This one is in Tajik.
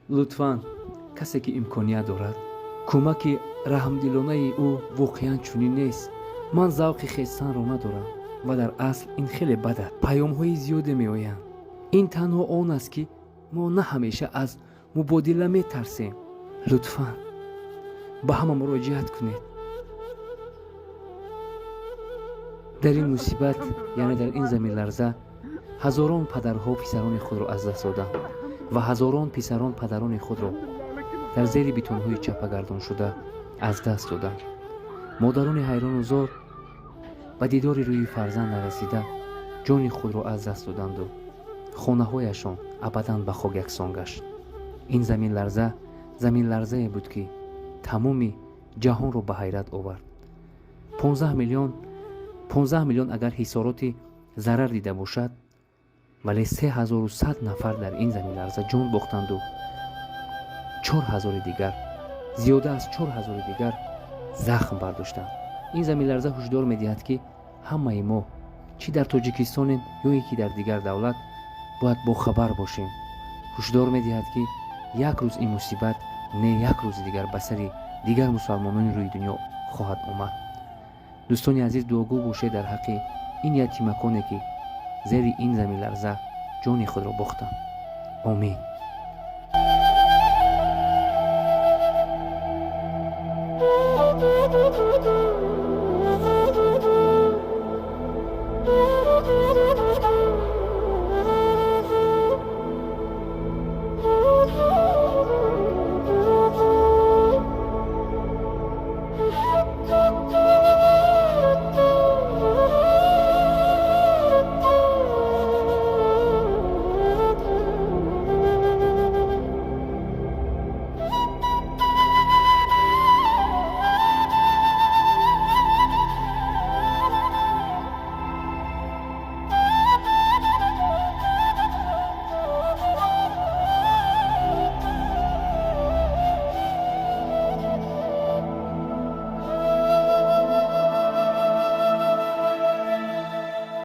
Лутфан, касе ки имконият дорад, кӯмаки раҳмдилонаи ӯ воқеан чунин нест. Ман завқи хестанро надорам ва дар асл ин хеле бад аст. Паёмҳои зиёде меоянд. Ин танҳо он аст, ки мо на ҳамеша аз мубодила метарсем. Лутфан, ба ҳама муроҷиат кунед. Дар ин мусибат, яъне дар ин заминларза, ҳазорон падарҳо писарони худро аз даст доданд ва ҳазорон писарон падарони худро дар зери битонҳои чаппагардоншуда аз даст доданд. Модарони ҳайрону зор ба дидори рӯи фарзанд нарасида ҷони худро аз даст доданду хонаҳояшон абадан ба хок яксон гашт. Ин заминларза заминларзае буд, ки тамоми ҷаҳонро ба ҳайрат овард. 15 миллион, 15 миллион агар ҳисороти зарар дида бошад, вале 3100 нафар дар ин заминларза ҷон бохтанду 4000-и дигар, зиёда аз 4000-и дигар захм бардоштанд. Ин заминларза ҳушдор медиҳад, ки ҳамаи мо, чӣ дар Тоҷикистонем ё ин ки дар дигар давлат, бояд бохабар бошем. Ҳушдор медиҳад, ки як рӯз ин мусибат, не, як рӯзи дигар ба сари дигар мусалмонони рӯи дунё хоҳад омад. Дӯстони азиз, дуогӯ бошед дар ҳаққи ин ятимаконе, ки зери ин заминларза ҷони худро бохтанд. Омин.